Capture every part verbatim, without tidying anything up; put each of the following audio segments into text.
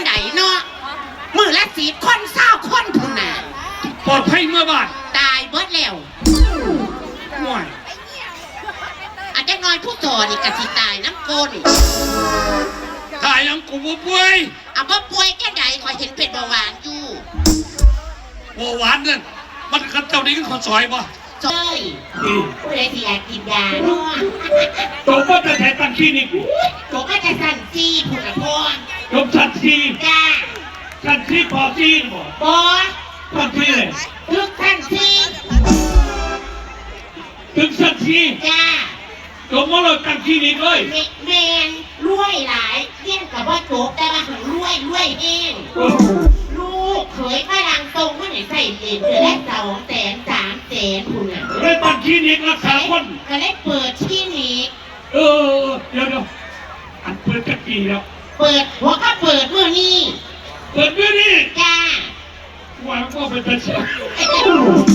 ใดเนาะ มื้อละสิบคนซาวคนพุ้นน่ะ ปลอดภัยเมือบ้าน ตายเบิดแล้ว ห่วย อาจจะน้อยผู้สอนนี่ก็สิตายนำก้น ตายหยัง กูบ่ป่วย เอาบ่ป่วยจั่งใด ข้อยเห็นเป็นเบาหวานอยู่ เบาหวานนั่น มันกับเจ้านี่คือข้าวซอยบ่ ซอย อืม ผู้ใดสิอยากกินยาเนาะ จบมาแต่ไส ตั้งคลินิก จบมาแต่ชั้นสี่พุ้นน่ะพ่อ จบชั้นสี่ จ้า ชั้นสี่ ป.สี่ บ่ บ่ ชั้นสี่เลย ตึกชั้นสี่ ตึกชั้นสี่ จ้า จบมาแล้วตั้งคลินิกเลย แม่ แม่น รวยหลาย เรียนก็บ่จบ แต่ว่าหั้นรวย รวยแฮง เออ ลูกเขยฝรั่งส่งเงินให้ใช้เดือนละสองแสน สามแสนพุ้นน่ะ เลยตั้งคลินิกรักษาคน ก็เลยเปิดคลินิก เออ เดี๋ยว เดี๋ยว อันเปิดจักปีแล้ว เปิด หัวก็เปิดมื้อนี้ เปิดมื้อนี้ จ้า ว่าก็เป็นตาเชื่อ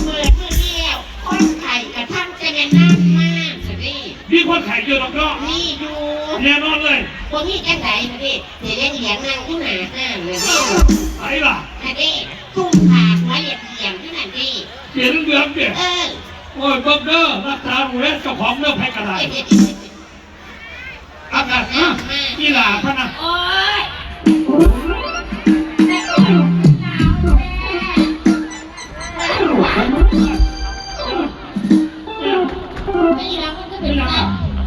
เปิดมื้อเดียว คนไข้กระทั่งจะแม่นนั่นมากสิ มีคนไข้เยอะดอกเนาะ มีอยู่ แน่นอนเลย บ่มีจั่งใดสิ เสียเหรียญนั่งอยู่หน้าห้างเลย ไผล่ะ อันนี้ ตุ้มขาหัวเหลี่ยมๆอยู่นั่นดิ เสียเหลืองๆเนี่ย เออ โอ้ย เบิ่งเด้อ รักษาดูแลเจ้าของเด้อ ไผก็ได้ อากาศนะ อีหล่าพะนะ โอ้ย อีหล่ามันก็เป็น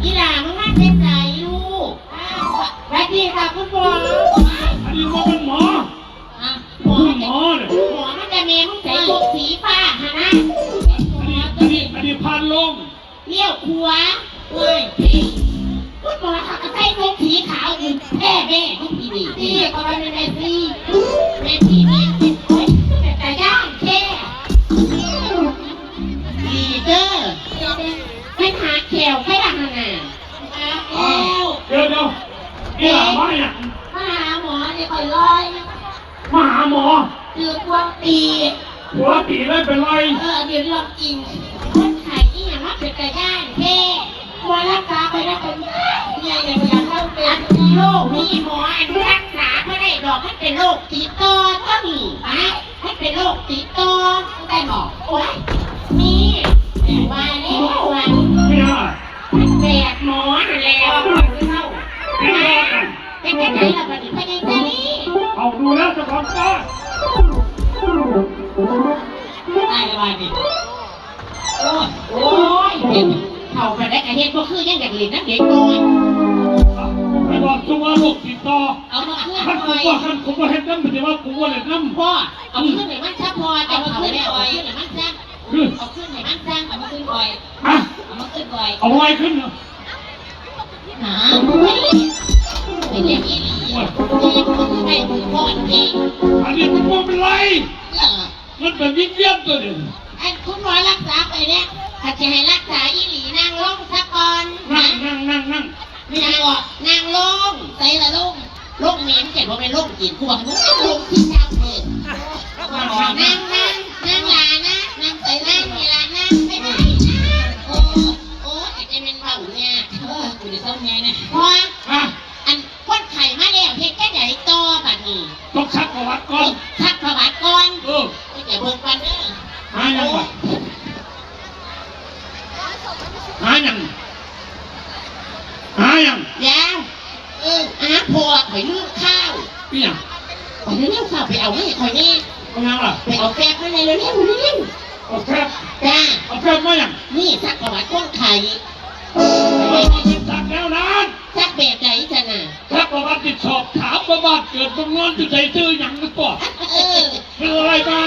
อีหล่ามันมาแต่ไสลูก อ้าว สวัสดีค่ะคุณหมอ อันนี้ว่าเป็นหมอ อ่ะ หมอ หมอเนี่ย หมอมันจะแม่มึงใส่ชุดสีฟ้าหั่นนะ อันนี้ อันนี้ อันนี้พานโรง เลี้ยวขวา เอ้ย พี่ คุณหมอเขาก็ใส่ชุดสีขาวอยู่แท้แม่ของพี่นี่ นี่ก็ว่าเป็นแม่ชี แม่ชีนี่ โอ๊ย แต่ย่านแท้ ลีเดอร์ เป็นหาแขวไผล่ะหั่นน่ะ อ้าว เดี๋ยว เดี๋ยว นี่หล่ามาหยัง มาหาหมอนี่ข่อยลอย มาหาหมอ คือผัวตี ผัวตีเลยเป็นไร เออ เดี๋ยวลองกิน คนไข้นี่หยังมาเป็นตาย่านแท้ หมอรักษาไปแล้วเป็น เนี่ย เนี่ย อยากเล่าเป็น อันโรคนี่หมออันรักษาบ่ได้ดอก มันเป็นโรคติดต่อตัวนี้ ฮะ มันเป็นโรคติดต่อ ได้หมอ โอ๊ย นี่ แต่ว่าแล้วว่า ไม่ได้ มันแปดหมอนั่นแหละ ไม่ได้ เป็นจังได๋ล่ะบัดนี้ พ่อใหญ่เสรี เอาดูแล้วเจ้าของบ้าน ตายแล้วบัดนี้ โอ๊ย โอ๊ย เฒ่าปานใดก็เฮ็ดบ่คือ ยังอยากเล่นนำเด็กน้อย ไปบอกซุมว่าโรคติดต่อ เอามาคืน คัน ข่ กู อย ว่า คันกูบ่เฮ็ดนำ มันสิว่ากูบ่เล่นนำ พ่อ เอาคืนให้มันซะพ่อ เจ้าเฒ่าแล้ว เอาคืนให้มันซะ คือ เอาคืนให้มันซะ เอามาคืนข่อย ฮะ เอามาคืนข่อย เอาไว้ขึ้นเหรอ หา เป็นอย่างนี้ โอ๊ย เป็นอย่างนี้ ไม่ถือก่อนเอง อันนี้มันบ่เป็นไร เหรอ มันเป็นวิญญาณตัวหนึ่ง อันคุณหมอรักษาไปเนี่ย ถ้าจะให้รักษาอีหลีนั่งลงซะก่อน นั่ง นะ นั่ง นั่ง นั่ง ไม่ได้หรอก นั่งลง ใส่ละลง ลงเหม็น เจ็บบ่เป็นลงกิน กูบอกมึงลงที่เจ้าเอง นั่ง นั่ง นั่ง นั่งหลานะ นั่งใส่นั่งนี่ล่ะ นั่งไม่ได้นะ โอ้ โอ้ แต่จะเป็นเบาเนี่ย เออ กูจะต้องไงนะ เพราะ อ่ะ อันคนไข้มาแล้ว เฮ็ดจั่งใดต่อบัดนี้ ต้องซักประวัติก่อน ซักประวัติก่อน เออ โอ้ย อย่าเบิ่งก่อนเด้อ หาหยังวะ หาหยัง หาหยัง เดี๋ยว เออ หาพ่อข่อยลืมข้าว อีหยัง ข่อยลืมข้าว ไปเอามาให้ข่อยแน่ เอาหยังล่ะ ไปเอาแฟบมาให้เร็วๆ เร็วๆ เอาแฟบ จ้า เอาแฟบมาหยัง นี่ซักประวัติคนไข้ เอามาเป็นซักแล้วนั้น ซักแบบใดซั่นน่ะ ซักประวัติสอบถามว่าบ้านเกิดเมืองนอนอยู่ไส ชื่อหยังหรือเปล่า เออ เป็นอะไรมา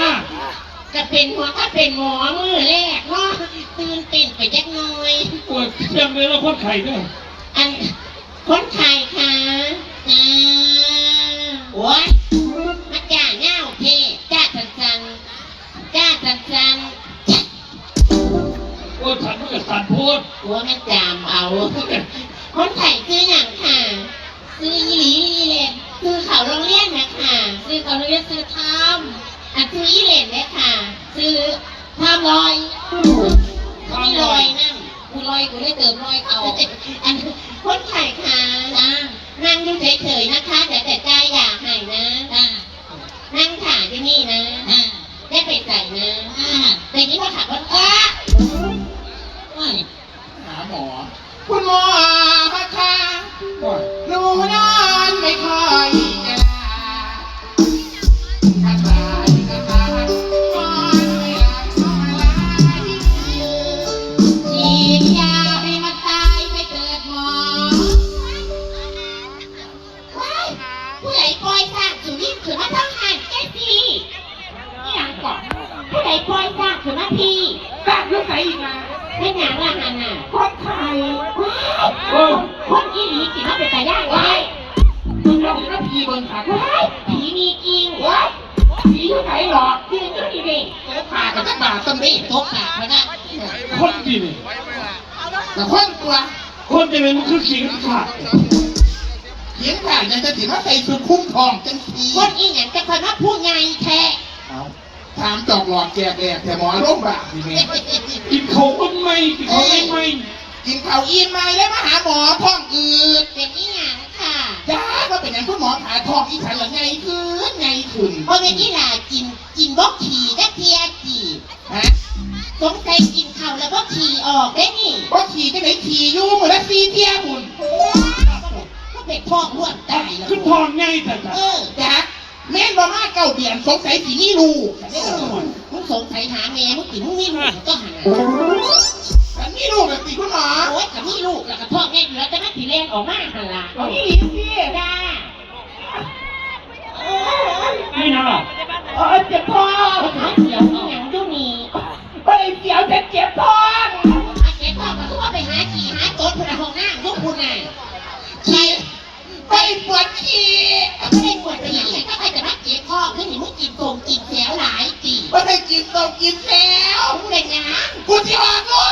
ก็เป็นหัว ก็เป็นหมอมื้อแรกเนาะ ตื่นเต้นไปจักหน่อย โอ้ย เสียงเลยแล้วคนไข้เด้อ อัน คนไข้คะ จ้า โอ๊ย มาจ้ายาวแท้ จ้าสั้นๆ จ้าสั้นๆ โอ้ย ฉันมันก็สั่นโพด โอ้ย มันจามเอา คนไข้ชื่อหยังคะ ชื่ออีหลีอีเหล่น ชื่อเขาโรงเรียนนะคะ ชื่อเขาโรงเรียนชื่อทอม อันชื่ออีเหล่นเนี่ยค่ะ ชื่อทอมลอย ทอมลอย มีลอยนั่น กูลอย กูเลยเติมลอยเขา อันคนไข้คะ จ้า นั่งอยู่เฉยๆนะคะ เดี๋ยวจะจ่ายยาให้นะ ขึ้นมาทั้งหันแกสิอีหยังก่อนผู้ใดปล่อยสร้างขึ้นมาพี่สร้างอยู่ไสอีกนะเป็นหยังล่ะหันน่ะคนไทยว้ายเออคนอีหลีสิมาเป็นตาย่านว้ายมึงลองนะพีเบิ่งค่ะว้ายผีมีจริงว้ายผีอยู่ไสหรอผีอยู่นี่เด้ตกปลากับจักบาทสำเร็จตกปลาพะนะคนดีนี่แต่คนตัวคนจะเป็นมันคือขิงขาด เขียงขาดยังจะสิมาใส่สุดคุ้มทองจังสีคนอีหยังจะคอยมาพูดไงแท้เอาถามจอกหลอดแจกแดดแต่หมอโรงพยาบาลนี่แม่กินเขาวอิ่มไหมกินเขาวอิ่มไหมกินเขาวอิ่มไหมแล้วมาหาหมอท้องอืดเป็นอีหยังค่ะจ้าก็เป็นอย่างคุณหมอขาท้องอีฉันละไงขึ้นไงขึ้นเพราะเป็นอีหลากินกินบกขี่จักเทียจีฮะสงสัยกินข้าวแล้วบกขี่ออกได้นี่บกขี่จะไหนขี่อยู่มือละสี่เที่ยบุญ ก็เป็นท้องร่วงตายแล้วคือท้องใหญ่แต่เออจ้ะแม่นบ่มาเก้าเดือนสงสัยสิมีลูกเออมึงสงสัยหาแม่มึงสิมึงมีลูกก็หาฉันมีลูกแล้วสิคุณหมอโอ๊ยก็มีลูกแล้วก็ท้องแม่อยู่แล้วจะมาสิแลนออกมาหั่นล่ะเอาอีหลีสิจ้า ไม่นะล่ะเออเจ็บท้องหาเสียวอีหยังอยู่นี่บ่ได้เสียวแต่เจ็บท้องหาเจ็บท้องก็คือว่าไปหาขี้หาตดพุ้นน่ะห้องน้ำอยู่พุ้นน่ะขี้ ไปปวดขี้ไม่ได้ปวดขี้ก็ใครจะมาเจ็บคอขึ้นนี่มึงกินตรงกินแซวหลายตีไม่ได้กินตรงกินแซวมึงเป็นหยังกูสิออกลูก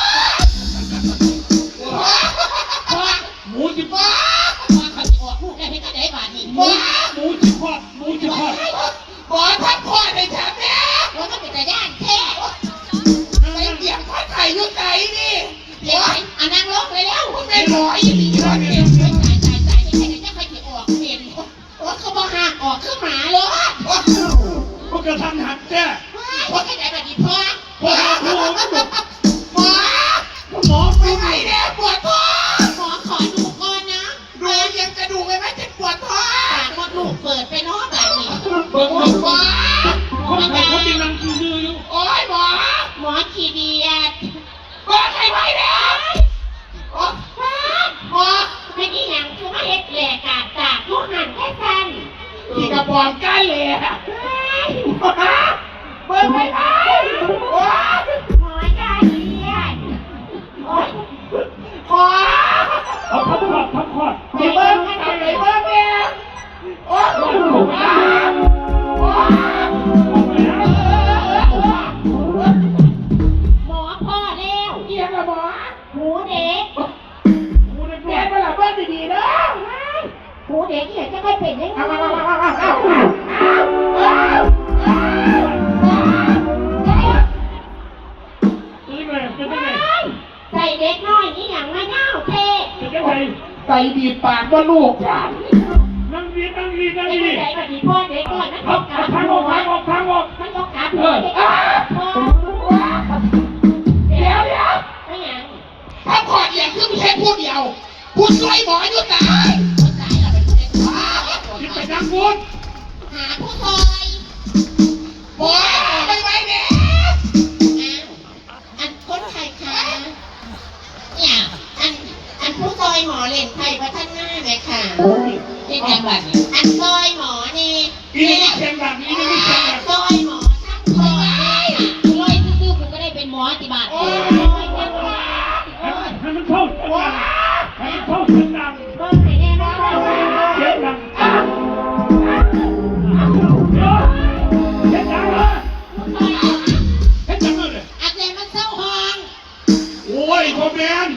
หมูสิบ้าว่าเขาสิออกลูกได้เฮ็ดจั่งใดบาดนี้หมูหมูสิคลอดหมูสิคลอดหมอทำคลอดให้ฉันแน่ว่ามันเป็นตาย่านแท้ไปเตรียมคนไข้อยู่ไสนี่ เดี๋ยวอันนั่งลงไปแล้วคุณเป็นหมออีหลีเนาะเนี่ยตายตายตายไม่ใช่จะใครจะออกเป็นโอ้ยเขาบอกห้ามออกคือหมาเลยมันกระทันหันแจ้ว่าจะได้แบบนี้พ่อพ่อหมอหมอหมอไม่ไหวแล้วปวดท้องหมอขอดูก่อนนะดูยังกระดูกเลยไหมเจ็บปวดท้องปากมดลูกเปิดไปเนาะแบบนี้เบิ่งลูกว่าคนไทยเขาเป็นนางคืออยู่โอ้ยหมอหมอขี้เดียด บอกให้ไว้แล้วบอกบอกเป็นอีหยังคือมาเฮ็ดแหล่กาดตากอยู่หั่นแท้ซั่นขี้กระป๋องก้าแหล่เฮ้ยเบิ่งให้ไว้โอ๊ยหมอยาเลียนโอ๊ยหมอเอาพักผ่อนพักผ่อนไปเบิ่งไปเบิ่งแน่ หมอพ่อแล้วเอียงละหมอ หูเด็ก หูเด็กแม่มาหลับเบิ่งดีๆเด้อ หูเด็กเนี่ยจะค่อยเป็นยังไง เป็นยังไง เป็นยังไง ใส่เด็กน้อยนี่หยังมาเน่าเทเป็นจังไดใส่ดีดปากว่าลูกนั่งดีนั่งดีนั่งดีเป็นจังไดบัดนี้พ่อเด็กน้อยมันเอาต้องกลับเอาทางออกทางออกทางออกมันต้องกลับเออเด็กน้อยพ่อเดี๋ยวเดี๋ยวไม่หยังถ้าขอดเอียงคือมีแค่ผู้เดียวผู้ช่วยหมออยู่ไหนคนไหนล่ะเป็นผู้เด็กน้อยคิดไปทางพุ้นหาผู้ช่วยหมอไปไว้เนี่ย อันคนไข้คะเนี่ยอันอันผู้ซอยหมอเล่นไพ่ว่าท่านหน้าไหมคะเป็นจังหวัดอันซอยหมอนี่อีนี่มีเสียงดังอีนี่มีเสียงดังซอยหมอทั้งซอยเลยค่ะซอยซื่อๆกูก็ได้เป็นหมอติบาทโอ้ยให้มันให้มันเข้าเสียงดังให้มันเข้าเสียงดังเบิ่งให้แน่ว่าเสียงดังเสียงดังเลย เฮ็ดหยังเลย อักแลมันเศร้าห้อง โอ้ยบ่แม่น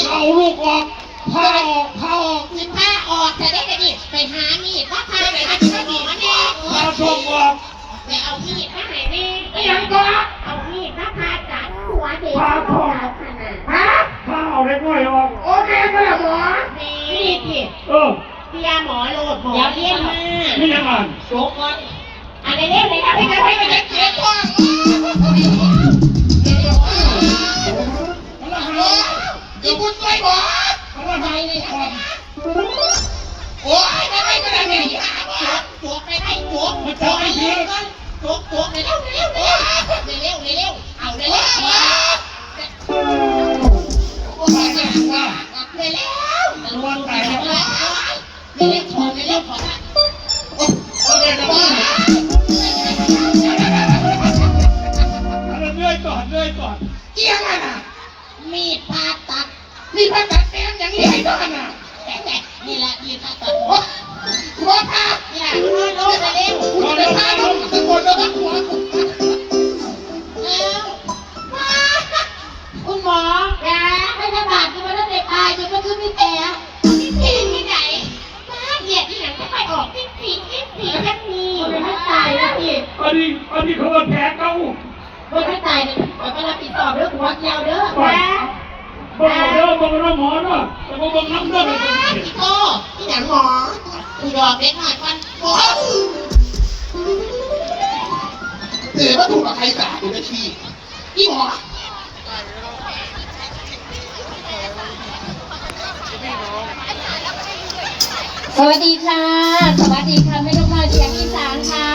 เอาลูกออกพาออกพาออกสิพาออกจะได้กะดิไปหามีดมาพาไปหาหมอแน่พาส่งออกไปเอามีดมาให้แม่อีหยังก็เอามีดมาพาตัดหัวเด็กพาพ่อขนาดฮะพาเอาเด็กน้อยออกโอเคก็ละหมอแม่มีดสิเออเสียหมอโลดหมอเรียนมามีหยังอ่านโจกก่อน อันนี้เรียกเลยค่ะพี่กระเทยเป็นเสียงพ่ออีบุญช่วยหมออะไรเลยค่ะโอ้ยไม่ไม่ไม่ไม่หาหมอจวกไปได้จวกจวกไปเยอะจวกจวกไปเร็วเร็วเร็วเร็วเร็วเอาเร็วเร็วโอ้ยไม่หาหมอเร็วเร็วตำรวจไปแล้ว เร็วๆขอเร็วๆขอนะโอ๊ยโอ๊ย อันนี้อันนี้เขาว่าแผลเก่า คนที่ตายเนี่ยมันก็รับผิดชอบเรื่องหัวเกี่ยวเด้อ ไป เบิ่งเอาเด้อเบิ่งเอาเด้อหมอเด้อแต่บ่เบิ่งน้ำเด้อ พี่โก้ที่หยังหมอกูบอกเด็กหน่อยก่อนหมอ เดี๋ยวมาถูกกับใครสาดอยู่ในที่ พี่หมอ สวัสดีค่ะ สวัสดีค่ะแม่นกน้อยเสียงอีสานค่ะ